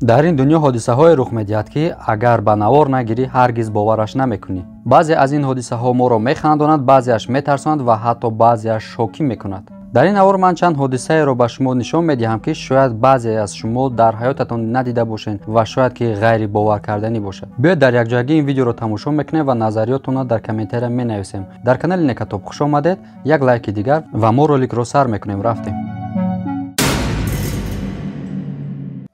Дар ин дунё ҳодисаҳое рух медиҳад, ки агар ба навор нагирӣ, ҳаргиз бовараш намекунӣ. Баъзе аз ин ҳодисаҳо моро механдонад, баъзеаш метарсонад ва ҳатто баъзеаш шокӣ мекунад. Дар ин навор ман чанд ҳодисаеро ба шумо нишон медиҳам, ки шояд баъзе аз шумо дар ҳаётатон надида бошед ва шояд ки ғайрибоваркарданӣ бошад. Биёед дар якҷоягӣ ин видеоро тамошо мекунем ва назариётонро дар комментария менависем. Дар канали Некатоб хуш омадед, як лайки дигар ва мо роликро сар мекунем. Рафтем.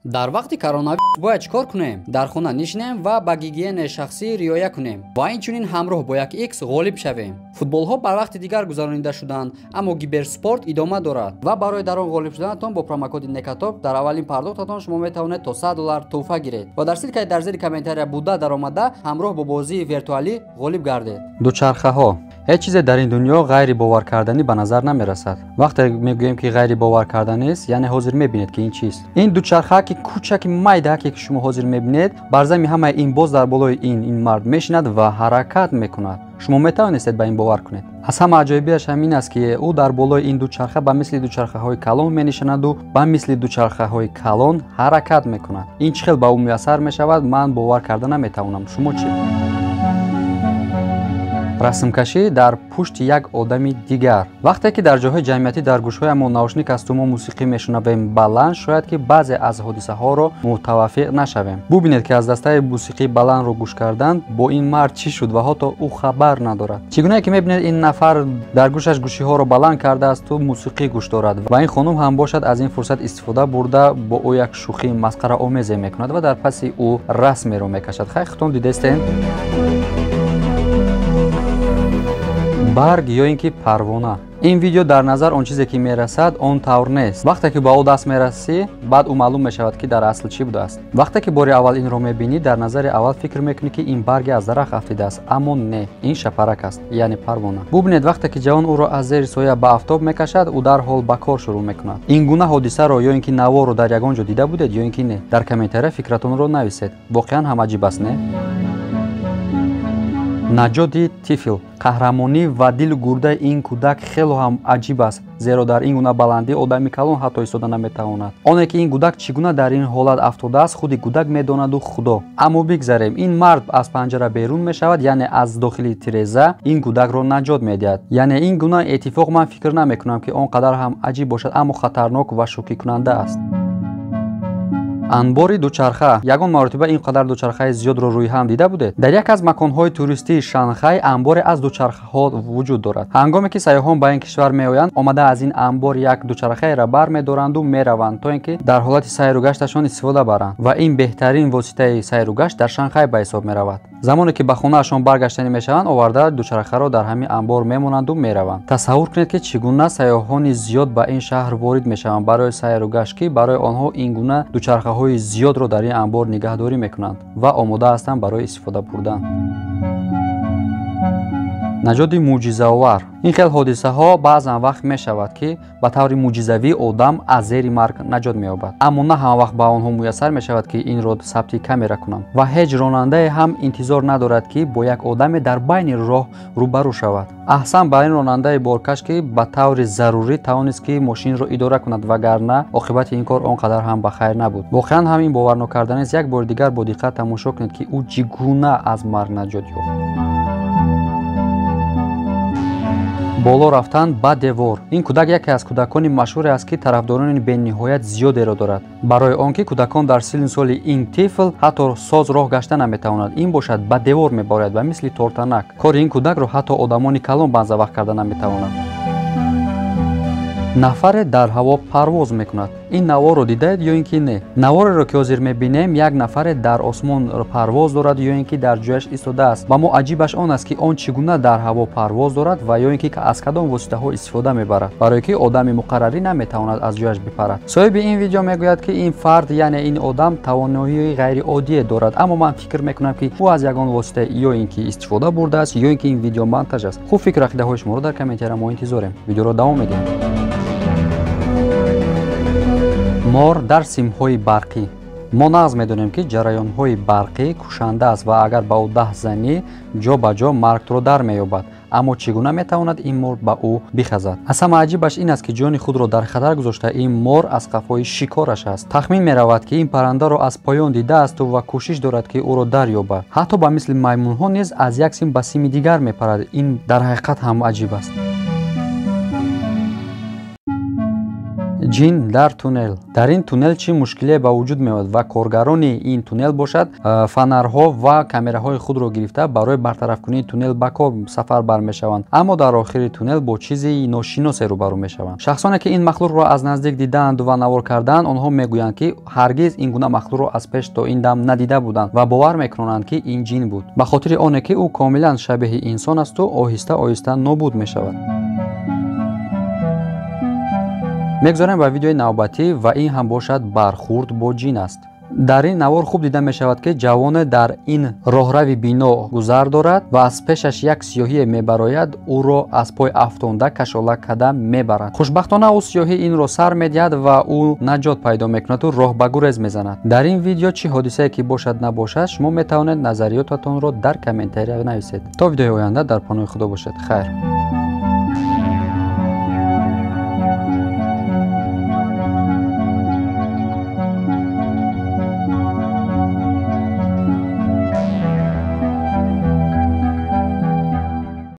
Дар вақти коронавирус бояд чӣ кор кунем? Дар хона нишинем ва ба гигиенаи шахсӣ риоя кунем ва инчунин ҳамроҳ бо як икс ғолиб шавем. Футболҳо бар вақти дигар гузаронида шуданд, аммо киберспорт идома дорад ва барои дар он ғолиб шуданатон бо промокоди Некатоб дар аввалин пардохтатон шумо метавонед то $100 тӯҳфа гиред ва дар ссилкаи дар зери комментария буда даромада ҳамроҳ бо бозии виртуалӣ ғолиб гардед. Дучархаҳо. Ҳеҷ чизе дар ин дунё ғайрибоваркарданӣ ба назар намерасад. Вақте мегӯем, ки ғайрибоваркарданист, яъне ҳозир мебинед, ки ин чист. Ин дучарха ки кӯчаки майдаке, ки шумо ҳозир мебинед, бар зами ҳамаи ин боз дар болои ин мард мешинад ва ҳаракат мекунад. Шумо метавонистед ба ин бовар кунед. Аз ҳама аҷоибиаш ҳамин аст, ки ӯ дар болои ин дучарха ба мисли дучархаҳои калон менишинаду ба мисли дучархаҳои калон ҳаракат мекунад. Ин чӣ хел ба ӯ муяссар мешавад, ман бовар карда наметавонам. Шумо чӣ? Расмкашӣ дар пушти як одами дигар. Вақте ки дар ҷойҳои ҷамъиятӣ дар гӯшҳоямон наушник асту мо мусиқӣ мешунавем баланд, шояд ки баъзе аз ҳодисаҳоро мутаваффиқ нашавем. Бубинед, ки аз дастаи мусиқии баландро гӯш кардан бо ин мард чӣ шуд ва ҳатто ӯ хабар надорад. Чӣ гунае ки мебинед, ин нафар дар гӯшаш гӯшиҳоро баланд кардаасту мусиқӣ гӯш дорад ва ин хонум ҳам бошад аз ин фурсат истифода бурда бо ӯ як шӯхии масхараомезе мекунад ва дар паси ӯ расмеро мекашад. Хай, худтон дидестен? Барг ё ин ки парвона. Ин видео дар назар он чизе ки мерасад, он тавр нест. Вақте ки ба ӯ даст мерасӣ, баъд ӯ маълум мешавад, ки дар асл чӣ будааст. Вақте ки бори аввал инро мебинӣ, дар назари аввал фикр мекунӣ, ки ин барге аз дарахт афтидааст, аммо не, ин шапарак аст, яъне парвона. Бубинед, вақте ки ҷавон ӯро аз зери соя ба афтоб мекашад, ӯ дарҳол ба кор шурӯъ мекунад. Ин гуна ҳодисаро ё ин ки наворро дар ягон ҷо дида будед ё ин ки не? Дар комментария фикратонро нависед. Воқеан ҳам аҷиб аст, не? Наҷоти тифл. Қаҳрамонӣ ва дилу гурдаи ин кӯдак хело ҳам аҷиб аст, зеро дар ин гуна баландӣ одами калон ҳатто истода наметавонад. Оне ки ин кӯдак чӣ гуна дар ин ҳолат афтодааст, худи кӯдак медонаду Худо. Аммо бигзарем, ин мард аз панҷара берун мешавад, яъне аз дохили тиреза ин кӯдакро наҷот медиҳад. Яъне ин гуна иттифоқ ман фикр намекунам, ки он қадар ҳам аҷиб бошад, аммо хатарнок ва шокикунанда аст. Анбори дучарха. Ягон маротиба ин қадар дучархаи зиёдро рӯи ҳам дида будед? Дар як аз маконҳои туристии Шанхай анборе аз дучархаҳо вуҷуд дорад. Ҳангоме ки сайёҳон ба ин кишвар меоянд, омада аз ин анбор як дучархаеро бармедоранду мераванд, то ин ки дар ҳолати сайру гашташон истифода баранд. Ва ин беҳтарин воситаи сайру гашт дар Шанхай ба ҳисоб меравад. Замоне ки ба хонаашон баргаштанӣ мешаванд, оварда дучархаро дар ҳамин анбор мемонанду мераванд. Тасаввур кунед, ки чӣ гуна сайёҳони зиёд ба ин шаҳр ворид мешаванд барои сайру гашт, ки барои онҳо ин гуна дучархаҳои зиёдро дар ин анбор нигаҳдорӣ мекунанд ва омода ҳастанд барои истифода бурдан. Наҷоти мӯъҷизаовар. Ин хел ҳодисаҳо баъзан вақт мешавад, ки ба таври мӯъҷизавӣ одам аз зери марг наҷот меёбад, аммо на ҳама вақт ба онҳо муяссар мешавад, ки инро сабти камера кунанд ва ҳеҷ ронандае ҳам интизор надорад, ки бо як одаме дар байни роҳ рӯбарӯ шавад. Аҳсан ба ин ронандаи боркаш, ки ба таври зарурӣ тавонист, ки мошинро идора кунад, вагарна оқибати ин кор он қадар ҳам ба хайр набуд. Воқеан ҳам ин боварнокарданист. Як бори дигар бо диққат тамошо кунед, ки ӯ чӣ гуна аз марг наҷот ёфт. Боло рафтан ба девор. Ин кӯдак яке аз кӯдакони машҳуре аст, ки тарафдорони бениҳоят зиёдеро дорад. Барои он ки кӯдакон дар синни соли ин тифл ҳатто соз роҳ гашта наметавонад, ин бошад ба девор меборад ба мисли тортанак. Кори ин кӯдакро ҳатто одамони калон баъза вақт карда наметавонанд. Нафаре дар ҳаво парвоз мекунад. Ин наворро дидаед ё ин ки не? Навореро ки ҳозир мебинем, як нафаре дар осмон парвоз дорад ё ин ки дар ҷояш истодааст. Ва мо аҷибаш он аст, ки он чӣ гуна дар ҳаво парвоз дорад ва ё ин ки аз кадом воситаҳо истифода мебарад, барое ки одами муқаррарӣ наметавонад аз ҷояш бипарад. Соҳиби ин видео мегӯяд, ки ин фард, яъне ин одам, тавоноии ғайриоддие дорад, аммо ман фикр мекунам, ки ӯ аз ягон восита ё ин ки истифода бурдааст, ё ин ки ин видео монтаж аст. Хуб, фикру ақидаҳои шуморо дар комментария мо интизорем. Видеоро давом медиҳем. Мор дар симҳои барқӣ. Мо нағз медонем, ки ҷараёнҳои барқӣ кушанда аст ва агар ба ӯ даст занӣ, ҷо ба ҷо марг туро дар меёбад. Аммо чӣ гуна метавонад ин мор ба ӯ бихазад? Аз ҳама аҷибаш ин аст, ки ҷони худро дар хатар гузошта ин мор аз қафои шикораш аст. Тахмин меравад, ки ин паррандаро аз поён дидаасту ва кӯшиш дорад, ки ӯро дарёбад. Ҳатто ба мисли маймунҳо низ аз як сим ба сими дигар мепарад. Ин дар ҳақиқат ҳам аҷиб аст. Ҷин дар туннел. Дар ин туннел чӣ мушкиле ба вуҷуд меояд ва коргарони ин туннел бошад фонарҳо ва камераҳои худро гирифта барои бартарафкунии туннел ба кор сафарбар мешаванд, аммо дар охири туннел бо чизи ношиносе рӯбарӯ мешаванд. Шахсоне ки ин махлуқро аз наздик дидаанд ва навор кардаанд, онҳо мегӯянд, ки ҳаргиз ин гуна махлуқро аз пеш то ин дам надида буданд ва бовар мекунанд, ки ин ҷин буд, ба хотири оне ки ӯ комилан шабеҳи инсон асту оҳиста оҳиста нобуд мешавад. Мегузорем ба видеои навбатӣ ва ин ҳам бошад бархурд бо ҷин аст. Дар ин навор хуб дида мешавад, ки ҷавоне дар ин роҳрави бино гузар дорад ва аз пешаш як сиёҳие мебарояд, ӯро аз пой афтонда кашола карда мебарад. Хушбахтона ӯ сиёҳӣ инро сар медиҳад ва ӯ наҷот пайдо мекунаду роҳ ба гурез мезанад. Дар ин видео чӣ ҳодисае ки бошад набошад, шумо метавонед назариётатонро дар комментария нависед. То видеои оянда дар паноҳи Худо бошед. Хайр.